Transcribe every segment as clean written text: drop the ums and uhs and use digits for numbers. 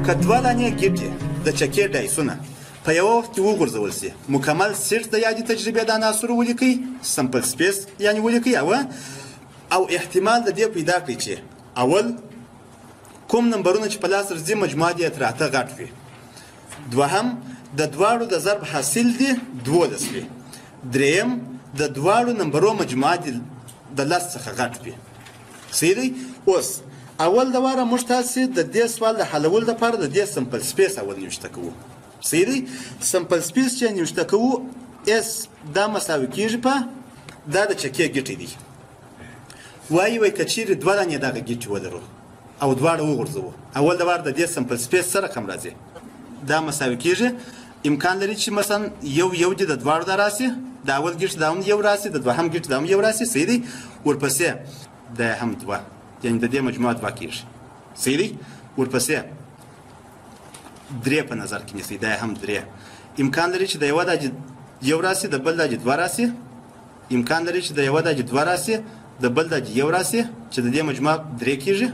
که دوه دانې ګیټې د چکې ډایسونه په یوه وخت کې وغورځول شي، مکمل سیټ د یادې تجربې د عناصرو ولیکئ، sample space یعنې ولیکئ، او احتمال د دې پیدا کړئ چې اول کوم نمبرونه چې په لاس راځي مجموعه دې تر 8 غټ وي، دوهم د دواړو د ضرب حاصل دې 12 وي، دریم د دواړو نمبرو مجموعه دې د 10 څخه غټ وي. صحیح دی؟ اوس اول د واره موږ تاسې د دې سوال د حلولو دپاره د دې sample space اول نوشته کوو. صحیح دی؟ sample space چې نوشته کوو S دا مساوي کېږي په دا د چکې ګټې دی. وایي وایي که چیرې دوه دانې دغه ګټې ولرو او دواړه وغورځوو، اول د واره د دې sample space څه رقم راځي؟ دا مساوي کېږي، امکان لري چې مثلا یو یو دې د دواړو دا راسي، د اول ګټ دا هم یو راسي، د دوهم ګټ دا هم یو راسي. صحیح دی؟ ورپسې دا هم دوه، یعنې د دې مجموعه دوه کېږي. صحیح دی؟ ورپسې درې په نظر کې نیسئ، دا هم درې. امکان لري چې د یوه دا یو راسي، د بل دا دوه راسي. امکان لري چې د یوه دا دوه راسي، د بل دا یو راسي، چې د دې مجموعه درې کېږي.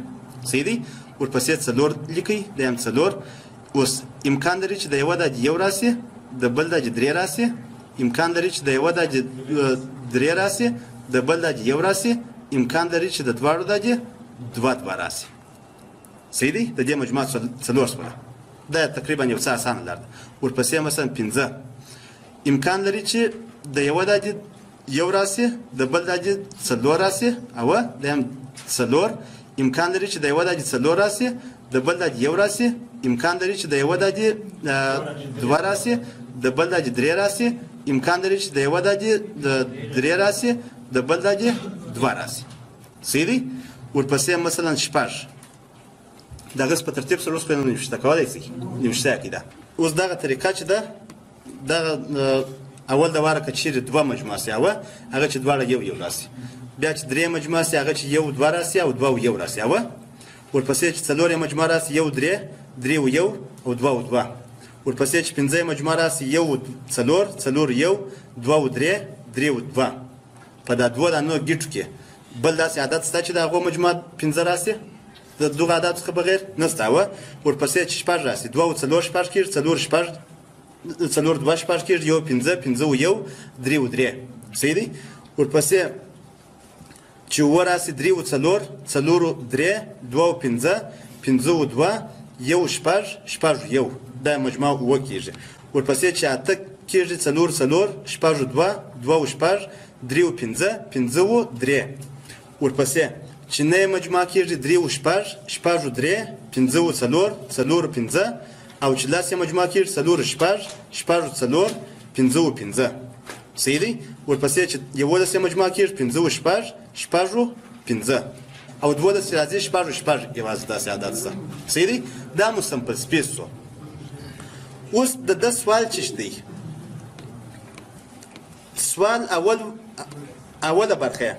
صحیح دی؟ ورپسې څلور لیکئ، دا هم څلور. اوس امکان لري چې د یوه دا یو راسي، د بل دا درې راسي. امکان لري چې د یوه دا درې راسي، د بل دا یو راسي. امکان لري چې د دواړو دا دوه دوه راسي. صحیح دی؟ د دې مجموعه څلور سوله. دا تقریبا یو څه اسانه لار ده. ورپسې مثلا پنځه، امکان لري چې د یوه دا یو راسي، د بل دا څلور راسي، او دا هم څلور. امکان لري چې د یوه دا څلور راسي، د بل دا یو راسي. امکان لري چې د یوه دا دوه راسي، د بل دا درې راسي. امکان لري چې د یوه دا درې راسي، د بل دا دوه راسي. صحیح دی؟ ورپسې مثلا شپږ، دغه په ترتیب سره اوس خو یې نوشته کولی شئ، نوشته یې کړئ. دا اوس دغه طریقه چې ده، دغه اول د واره که چیرې دوه مجموعه سي، او هغه چې دواړه یو یو راسي، بیا چې درې مجموعه سي، هغه چې یو دوه راسي او دوه یو راسي، او ورپسې چې څلور یې مجموعه راسي، یو درې، درې و یو او دوه و دوه. ورپسې چې پنځه یې مجموعه راسي، یو څلور، څلور یو، دوه و درې، درې و دوه. په دا دوه دانو ګیټو کې بل داسې عدد شته چې د هغو مجموعه پنځه راسي، د دغه عدد څخه بغیر نشته. او ورپسې چې شپږ راسي، دوه و څلور شپږ کېږي، څلور شپږ، څلور دوه شپږ کېږي، یو پنځه، پنځه و یو، درې و درې. صحیح دی؟ ورپسې چې اووه راسي، درې و څلور، څلور و درې، دوه و پنځه، پنځه و دوه، یو شپږ، شپږ یو، دا مجموعه اووه کېږي. ورپسې چې اته کېږي، څلور څلور، شپږ دوه، دوه و شپږ، درې و پنځه، پنځه و درې. ورپسې چې نه یې مجموعه کېږي، درې و شپږ، شپږ و درې، پنځه و څلور، څلور و پنځه، او چې لس یې مجموعه کېږي، څلور شپږ، شپږ و څلور، پنځه و پنځه. صحیح دی؟ ورپسې چې 11 یې مجموعه کېږي، پنځه و شپږ، شپږ و پنځه، او 12 راځي، شپږ و شپږ، یوازې داسې عدد شته. صحیح دی؟ دا مو sample space شو. اوس د ده سوال چې دی، سوال اول اوله برخه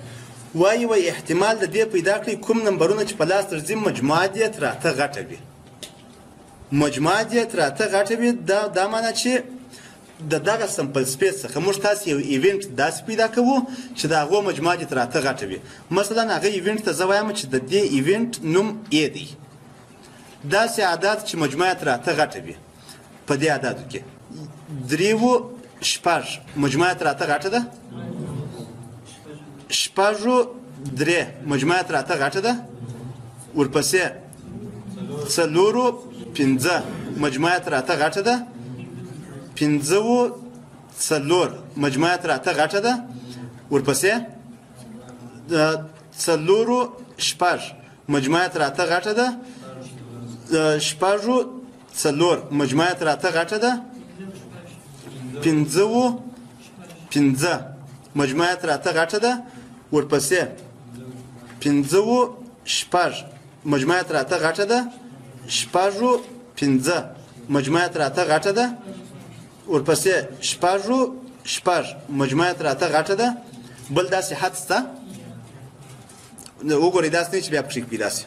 وایي وایي احتمال د دې پیدا کړئ کوم نمبرونه چې په لاس درځي مجموعه دې تر 8 غټه وي. مجموعه دې تر 8 غټه وي، دا معنا چې د دغه sample space څخه موږ تاسې یو event داسې پیدا کوو چې د هغو مجموعه دې تر 8 غټه وي. مثلا هغه event ته زه وایم چې د دې event نوم A دی. داسې عدد چې مجموعه تر 8 غټه وي، په دې عددو کې درې و شپږ مجموعه تر 8 غټه ده، شپږ و درې مجموعه تر 8 غټه ده، ورپسې څلور و پنځه مجموعه تر 8 غټه ده، پنځه و څلور مجموعه تر 8 غټه ده، ورپسې څلور و شپږ مجموعه تر 8 غټه ده، شپږ و څلور مجموعه تر 8 غټه ده، پنځه و پنځه مجموعه تر 8 غټه ده، ورپسې پنځه و شپږ مجموعه تر 8 غټه ده، شپږ و پنځه مجموعه تر 8 غټه ده، ورپسې شپږ و شپږ مجموعه تر 8 غټه ده. بل داسې حد شته؟ وګورئ داسې نه چې بیا پکښې پیدا شي.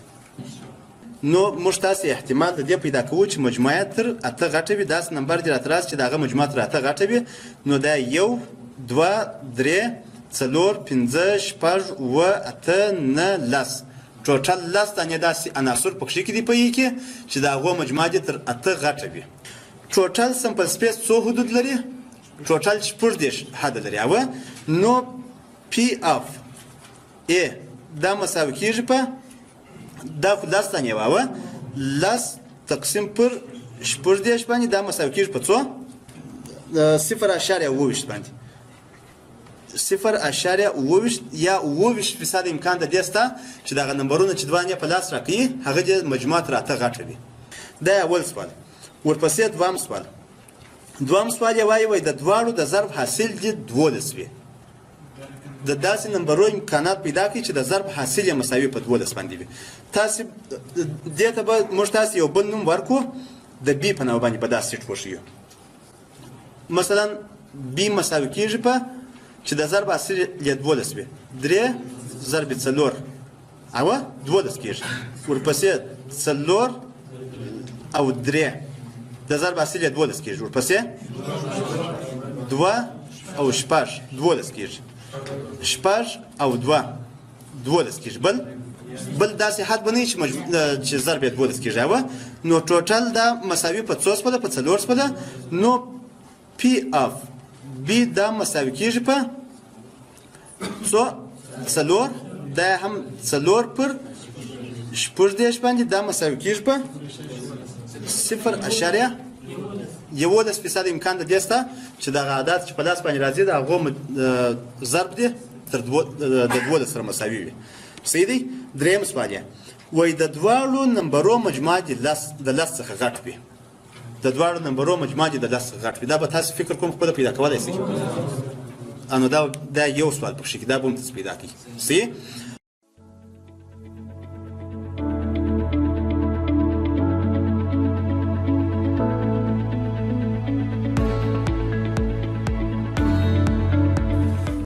نو موږ تاسې احتمال د دې پیدا کوو چې مجموعه تر 8 غټه وي، داسې نمبر دې راته راسي چې د هغه مجموعه تر 8 غټه وي. نو دا 1 2 3 4 5 6 7 8 9 10 ټوټل لس دانې داسې عناصر پکښې کې دي په ای کې چې د هغو مجموعه دې تر اته غټه وي. ټوټل سمپل سپیس څو حدود لري؟ ټوټل 36 حد لري. او نو پی اف ای دا مساوي کېږي په دا خو لس دانې وه، او لس تقسیم پر 36 باندې دا مساوي کېږي په څو؟ 0.27 باندې. 0.27 یا 27% امکان د دې شته چې دغه نمبرونه چې دوه په لاس راکوي هغه دې مجموعه تر اته غټه وي. دا اول سوال. ورپسې دوهم سوال. دوهم سوال یې وایي، وایي د دواړو د ضرب حاصل دې 12 وي. د داسې نمبرو امکانات پیدا کړئ چې د ضرب حاصل یې مساوي په 12 باندې وي. تاسې دې ته به موږ تاسې یو بل نوم ورکړو، د بي په نامه باندې به دا سیټ وښیو. مثلا بي مساوي کېږي په چې د ضرب حاصل یې 12 وي، 3 ضرب 4 او 12 کېږي. ورپسې 4 او 3 د ضرب حاصل یې 12 کېږي. ورپسې 2 او 6 12 کېږي. 6 او 2 12 کېږي. بل داسې حد به نه وي چې ضرب یې 12 کېږي. او نو ټوټل دا مساوي په څو سوه ده؟ په 4 سوه ده. نو پی اف بي دا مساوي کېږي په څو؟ 4. دا هم 4 پر 36 باندې دا مساوي کېږي په 0.11% امکان د دې شته چې دغه عدد چې په لاس باندې راځي د هغو ضرب دې تر د 12 سره مساوي وي. صحیح دی؟ درېیم سوال یې وایي د دواړو نمبرو مجموعه دې د لس څخه غټ وي. د دواړو نمبرو مجموعه دې د لس څخه غټ وي. دا به تاسو فکر کوم خپله پیدا کولی شئ. نو دا یو سوال پکښې کې دا به هم تاسو پیدا کړئ. صحیح؟